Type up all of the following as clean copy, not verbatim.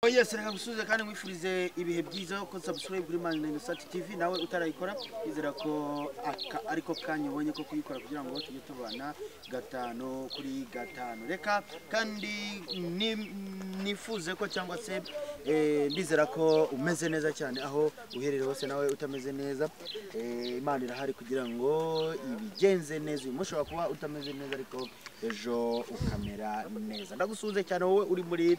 Yes, reka gusubize kandi nkwifurize ibihe byiza ko subscribe kuri Manzi Sat TV, nawe utarayikora izera ko aka ariko kanya ubonye ko kuyikora kugira ngo tujye tubana 5 kuri 5. Reka kandi nifuze ko cyangwa se ndizera ko umeze neza cyane aho uherereye hose, nawe utameze neza Imana irahari kugira ngo ibigenze neza. Uyu munsi ushobora kuba utameze neza ariko ejo ukamera neza. Ndagusuhuze cyane wowe uri muri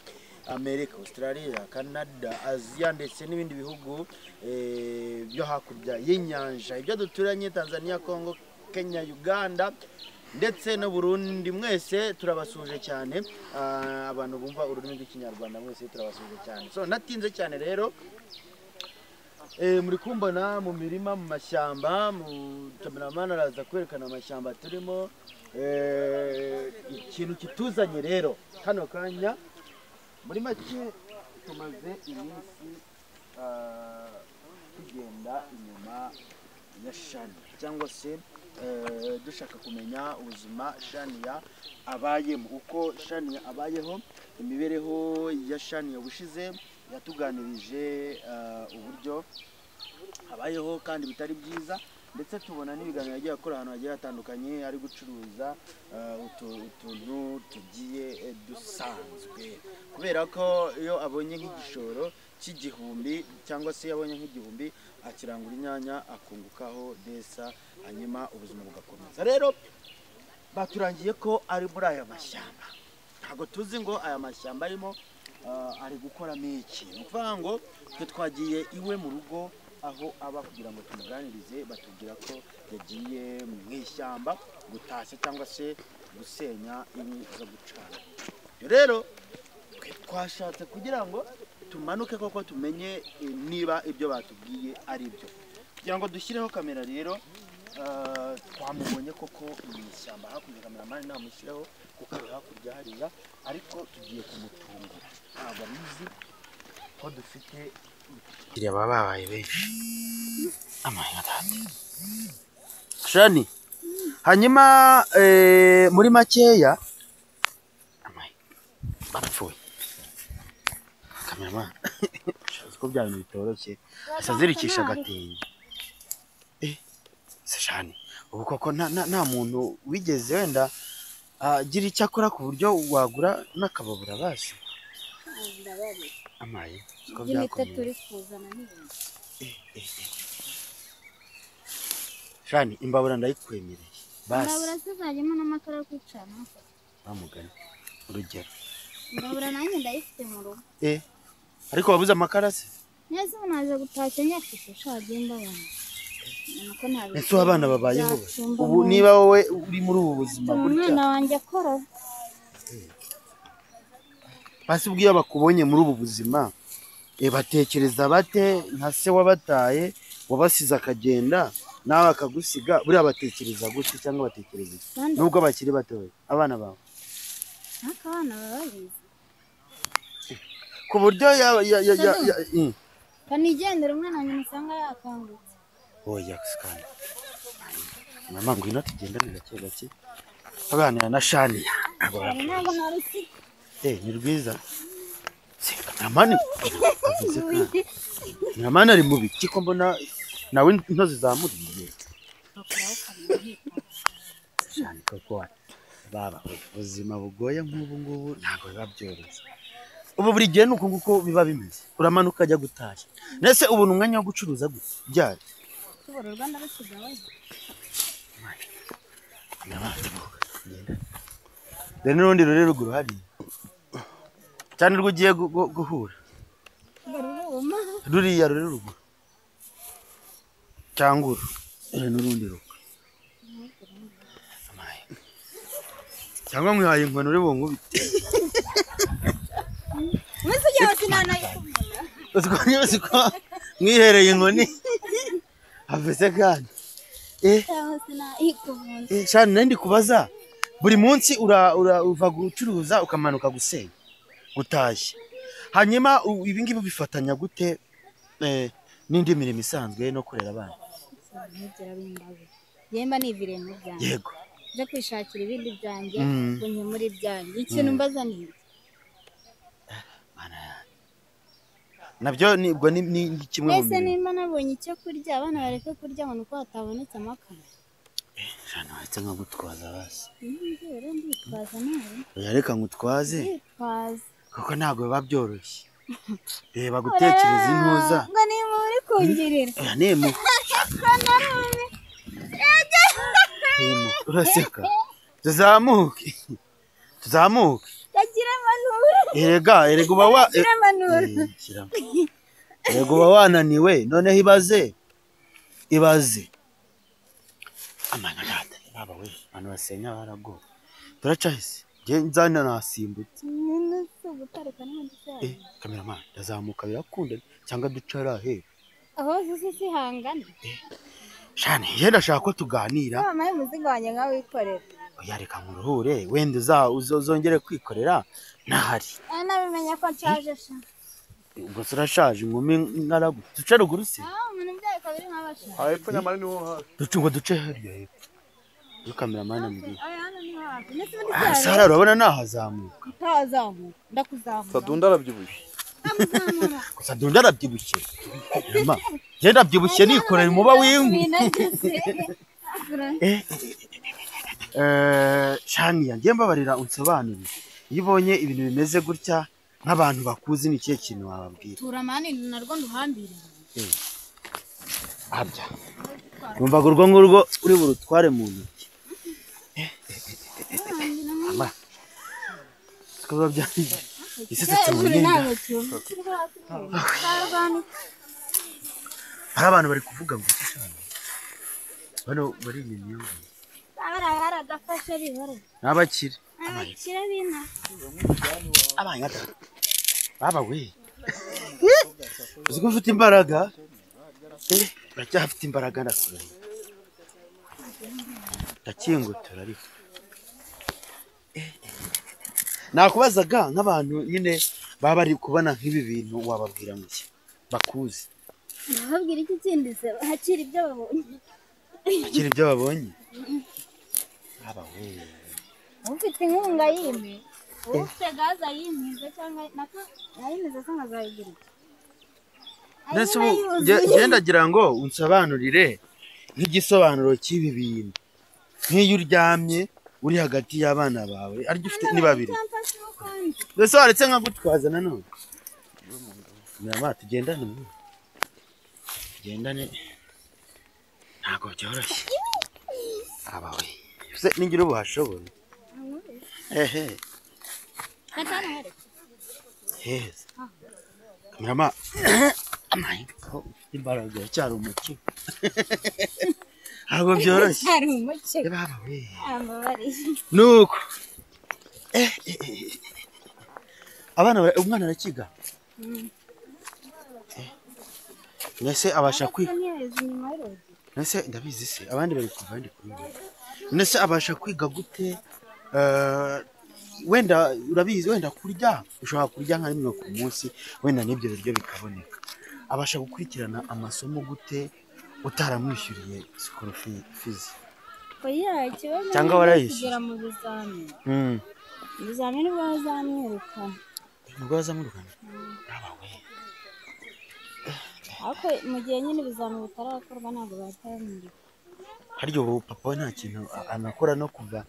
Amerika, Australia, Canada, Asia ndetse n'ibindi bihugu byo hakurya y'inyanja, ibyo duturanye Tanzania, Congo, Kenya, Uganda ndetse no Burundi. Mwese turabasuje cyane, abantu bumva ururimi rw'Ikinyarwanda mwese turabasuje cyane. So natinze cyane rero, muri kumbona mu mirima, mu mashyamba, mu cameraman araza kwerekana amashyamba turimo. Ikintu kituzanye rero kano kanya muri make, tumaze iminsi tugenda inyuma ya Shania cyangwa se dushaka kumenya ubuzima Shania abayemo, uko Shania abayeho, imibereho ya Shania. Ubushize yatuganirije uburyo abayeho kandi bitari byiza, ndetse tubona n'ibiganiro yagiye akora ahantu hagiye hatandukanye, ari gucuruza utuntu tugiye dusanzwe, kubera ko iyo abonye nk'igishoro cy'igihumbi cyangwa se yabonye nk'igihumbi akirangura inyanya akungukaho desa, hanyuma ubuzima bugakomeza. Rero baturangiye ko ari muri aya mashyamba, ntabwo tuzi ngo aya mashyamba arimo ari gukoramo iki. Ni ukuvuga ngo twe twagiye iwe mu rugo aho aba kugira ngo tumuganirize, batubwira ko yagiye mu ishyamba gutashya cyangwa se gusenya inkwi zo gucana. Rero twashatse kugira ngo tumanuke koko tumenye niba ibyo batubwiye ari byo, kugira ngo dushyireho kamera. Rero twamubonye koko mu ishyamba hakurya, kameramani namushyiraho kuko ari hakurya hariya, ariko tugiye kumutungura, ntabwo abizi ko dufite abakiriya baba babaye benshi. Shani, hanyuma muri makeya bapfuye kameramani ko bya bintu bitoroshye, asazirikisha agatenge. Shani, ubu koko nta muntu wigeze wenda agira icyo akora ku buryo wagura n'akababura basi? Amaye ko byakomeye. Shani, imbabura ndayikwemereye basi. Imbabura zizajyemo n'amakara yo kwicana. Bamugana urugero. Imbabura nanjye ndayifite mu rugo. Ariko wabuze amakara se? Neza ubu naje gutashya nyafite shagenda abana. Ese abana babayeho ubu niba wowe uri muri ubu buzima gutya? Umwana wanjye akora. Basi ubwo iyo bakubonye muri ubu buzima batekereza bate? Nka se wabataye wabasize akagenda nawe akagusiga, buriya batekereza gutya cyangwa batekereza iki nubwo bakiri batoya abana bawe? Abana bababizi ku buryo kanigendera umwana wanjye musanga yakangutse. Oya kandi mama ngwino tugendane gake gake tuganira na Shania. Ni rwiza. Kameramani kameramani ari mubi kiko mbona nawe intozi zamuriye. Shani koko baba ubuzima bugoye nk'ubu ngubu ntabwo biba byoroshye. Ubu buri gihe nuko nguko biba bimeze, uramanuka ajya gutashya. Nese ubona umwanya wo gucuruza gute byari? Dore n'urundi ruri ruguru hariya cyane rwo ugiye guhura ruriya ruri ruguru cyangwa uru n'urundi rugo, cyangwa mwihaye inkoni uri bunkubite. Mwihereye inkoni havese kandi. Shani nandi kubaza, buri munsi uva gucuruza ukamanuka gusenya gutashya, hanyuma ibi ngibi bifatanya gute n'indi mirimo isanzwe no kurera abana? Yego, nje kwishakira ibindi byanjye ngo nkemure ibyanjye. Ikintu mbaza ni iki? Mana yanjye, Nabyo nibwo ni kimwe mu Mbese mirimo. nimba nabonye icyo kurya, abana bareke kurya ngo nuko hatabonetse amakara. Shana, waretse nkagutwaza basi. Rero nditwaza nawe. Oya, reka ngutwaze. Nditwaza. Kuko ntabwo biba byoroshye. Reba gutekereza intuza. Ngo niba uri kungirira. Oya, nemu. Nemu. Uraseka. Tuzamuke. Tuzamuke. Kagira amanura. Erega uba wa Kagira amanura. Shyiramo. Erega uba wananiwe, noneho ibaze. Ibaze. Amana data, baba we, abantu basenya baragowe. Turacahise. Nge nzana nasimbutse. Cameraman, ndazamuka birakunda cyangwa ducara he? Aho zose sihangana. Shani, njye ndashaka ko tuganira. Mama y'umuzigo wanjye nka wikorera. Oya, reka nkuruhure, wenda uzongere kwikorera ntahari. Nabimenya ko nshaje sha. Ubwo turashaje inkumi ngaragu. Duce ruguru se? Umuntu byaye kabiri nk'abasha. Ah, hepfo nyamara niho hafi. Duce ngo duce hariya hepfo. Yo cameraman ambwiye. Oya, hano niho hafi. Nese ubundi Sara, urabona nahazamuka. Utazamuka, ndakuzamura. Sadunda arabyibushye. Ndakuzamura. Sadunda arabyibushye. Mama, njye ndabyibushye nikorera umuba w'inkwi. Shaniya, njye mbabarira unsobanurire. Iyo ubonye ibintu bimeze gutya nk'abantu bakuzi ni ikihe kintu wababwira? Turamani narwo nduhambire. Abya. Numvaga urwo ngurwo uri burutware mu ntoki. Ama. Siko byari. Isesetse mu myenda. Hari abantu bari kuvuga ngo bano bari inyuma. N'abakire. Abakire bina. Abanya. Baba we. Uzi ko ufite imbaraga? Uracyafite imbaraga ndakurahiye. Ndakingutura ariko. Nakubazaga nk'abantu nyine baba bari kubona nk'ibi bintu wababwira ngo iki? Bakuzi. Nababwira iki kindi se? Hakiri ibyo babonye. Hakiri ibyo babonye? Baba we. Ufite inkunga yime. Ufite gaza yimize cyangwa nako yayimize se nkazayigira iki? Nese ubu ngendagira ngo unsobanurire nk'igisobanuro cy'ibi bintu. Nk'iyo uryamye uri hagati y'abana bawe ariko ufite ni babiri. Mbese waretse nkagutwaza nanone. Mama, tugendane mwana. Tugendane. Ntabwo byoroshye. Aba we. Se ningira ubuhashobora. Ehe. Yes. Mama. Amahinko imbaraga cyari umuki. Ntabwo byoroshye. Cyari umuki. Baba we. Amabari. Nuko. Abana umwana arakiga. Nese abasha kwiga. Nese ndabizi se abandi bari kuva ndi kubiga. Nese abasha kwiga gute? Wenda urabizi wenda kurya ushobora kurya nka rimwe ku munsi wenda n'ibyo biryo bikaboneka. Abasha gukurikirana amasomo gute utaramwishyuriye school fees? Oya, ikibazo cyangwa warayishyuye kugera mu bizamini. Ibizamini bazamwirukana. Nubwo bazamwirukana? Baba we. Ariko mu gihe nyine ibizamini bitarakorwa ntabwo batamwirukana. Harya ubu papa we nta kintu anakora no kuva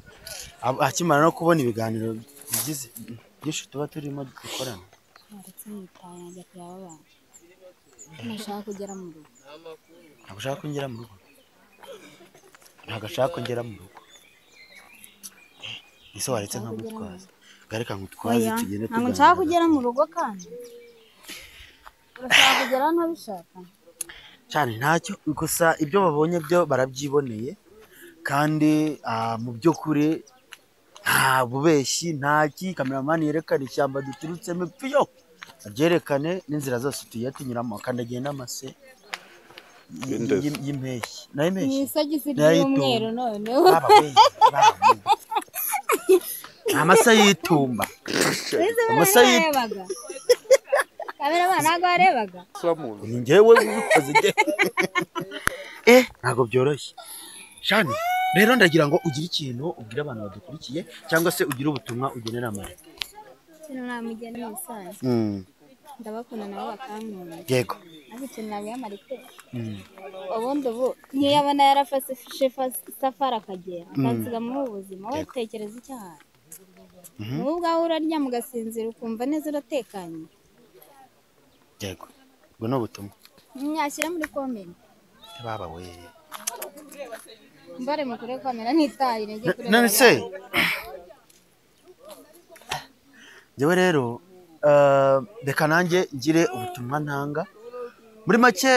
akimara no kubona ibiganiro bigize byinshi tuba turimo dukorana. Ndetse n'ibitabo njya kureba abana. Nashaka kugera mu rugo. Ntabwo ushaka kongera mu rugo? Ntabwo ashaka kongera mu rugo. Ese waretse nkagutwaza? Gareka nkutwaze tugende tuganira. Ntabwo nshaka kugera mu rugo kandi. Urashaka kugera ntabishaka? Cyane ntacyo, gusa ibyo babonye byo barabyiboneye kandi mu by'ukuri nta bubeshyi nta ki. Cameraman yerekana ishyamba duturutsemo ipfiyo abyerekane n'inzira zose tugiye tunyuramo, akandagiye n'amase y'impeshyi nayo impeshyi ni isogisi ry'umweru noneho amase y'itumba amase y'itumba. Cameraman ntabwo warebaga? Ni njyewe ubikoze njye. Ntabwo byoroshye. Shani, rero ndagira ngo ugire ikintu ubwire abantu badukurikiye cyangwa se ugire ubutumwa ugenera Marita. Ikintu namugenera umusaza. Ndabakunda nabo bakankunda. Yego. Ariko ikintu nabwiye Marite, ubundi ubu niyo yabona yarafashe safari akagera akansiga muri ubu buzima, wowe tekereza icyaha. Wowe ubwawe uraryama ugasinzira ukumva neza uratekanye. Yego, ubwo ni ubutumwa Nyashyira muri comment. Baba we. Mbare mukure kamera nitaye intege kure. None se njyewe rero reka nanjye ngire ubutumwa ntanga. Muri make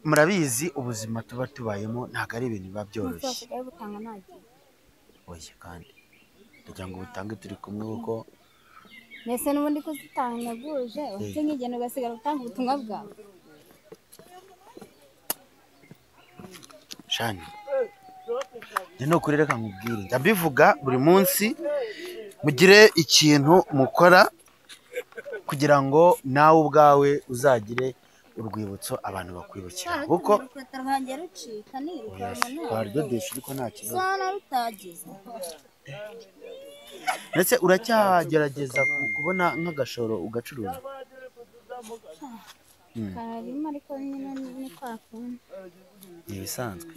murabizi ubuzima tuba tubayemo ntabwo ari ibintu biba byoroshye. Oya, kandi ndagira ngo ubutange turi kumwe kuko mbese n'ubundi ko zitangaguje ufite nk'igendo ugasigara utanga ubutumwa bwawe. Shani, njye ni ukuri reka nkubwire, ndabivuga buri munsi, mugire ikintu mukora kugira ngo nawe ubwawe uzagire urwibutso abantu bakwibukira, kuko urukweto rwanjye rucika nirukanka warudodesha ariko nta kibazo. Sona rutagize. Ndetse uracyagerageza kubona nk'agashoro ugacuruza? Karimo ariko nyine ni kwa kundi. Ni ibisanzwe.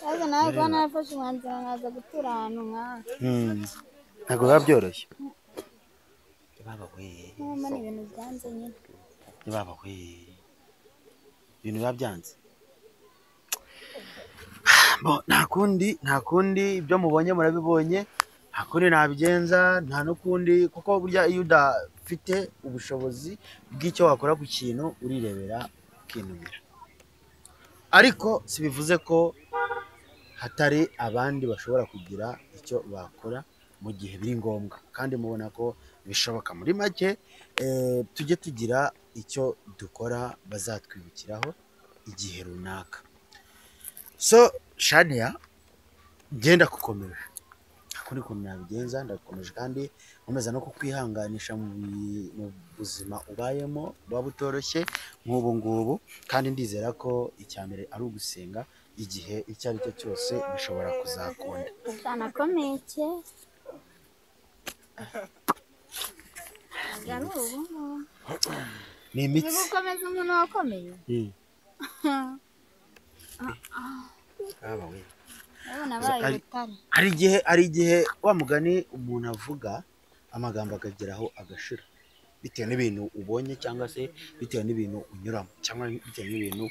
Ariko nawe kuba narafashe umwanzuro nkaza gutura ahantu nk'aha. Ntabwo biba byoroshye. Baba we. Nk'ubu ni ibintu byanze nyine. Baba we. Ibintu biba byanze. Nta kundi, nta kundi, ibyo mubonye murabibonye, nta kundi nabigenza, nta n'ukundi, kuko burya iyo udafite ubushobozi bw'icyo wakora ku kintu urirebera ukinumira. Ariko si bivuze ko hatari abandi bashobora kugira icyo bakora mu gihe biri ngombwa, kandi mubona ko bishoboka. Muri make tujye tugira icyo dukora bazatwibukiraho igihe runaka. So Shania, ngenda kukomeje nta kundi kuntu nabigenza, ndagukomeje kandi nkomeza no kukwihanganisha mu buzima ubayemo buba butoroshye nk'ubu ngubu, kandi ndizera ko icya mbere ari ugusenga, igihe icyo ari cyo cyose bishobora kuzakunda. Nakomeke. Ni imitsi. Gukomeza umuntu wakomeye. Baba we. Hari igihe wa mugani umuntu avuga amagambo akageraho agashira bitewe n'ibintu ubonye cyangwa se bitewe n'ibintu unyuramo cyangwa bitewe n'ibintu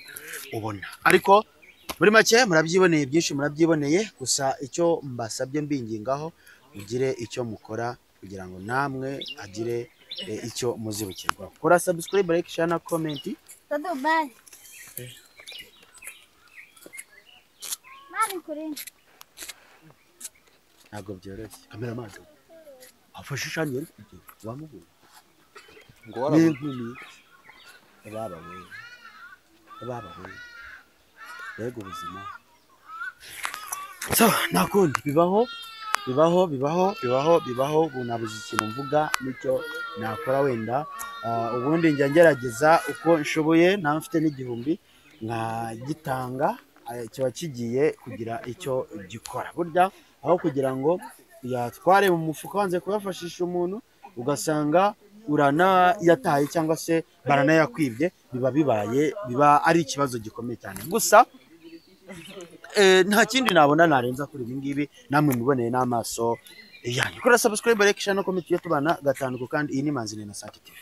ubona. Ariko muri make murabyiboneye, byinshi murabyiboneye, gusa icyo mbasabye mbingingaho mugire icyo mukora kugira ngo namwe agire icyo muzibukirwa. Kora subscribe, like, share na comment. Bye. Ntabwo byoroshye. Kameramani afashe Shani yari kugenda wamubonye ngo warabuze. Baba we, baba we, mbega ubuzima. So nta kundi bibaho, bibaho, bibaho, bibaho, bibaho. Ubu nabuze ikintu mvuga nicyo nakora wenda. Ubundi njya ngerageza uko nshoboye, nta mfite n'igihumbi nkagitanga, kiba kigiye kugira icyo gikora. Burya aho kugira ngo uyatware mu mufuka wanze kuyafashisha umuntu, ugasanga uranayataye cyangwa se baranayakwibye, biba bibaye, biba ari ikibazo gikomeye cyane. Gusa nta kindi nabona narenza kuri ibi ngibi, namwe muboneye n'amaso yanyu. Kora subscribe, like, share no comment, tubana gatanu kandi iyi ni Manzi Innocent TV.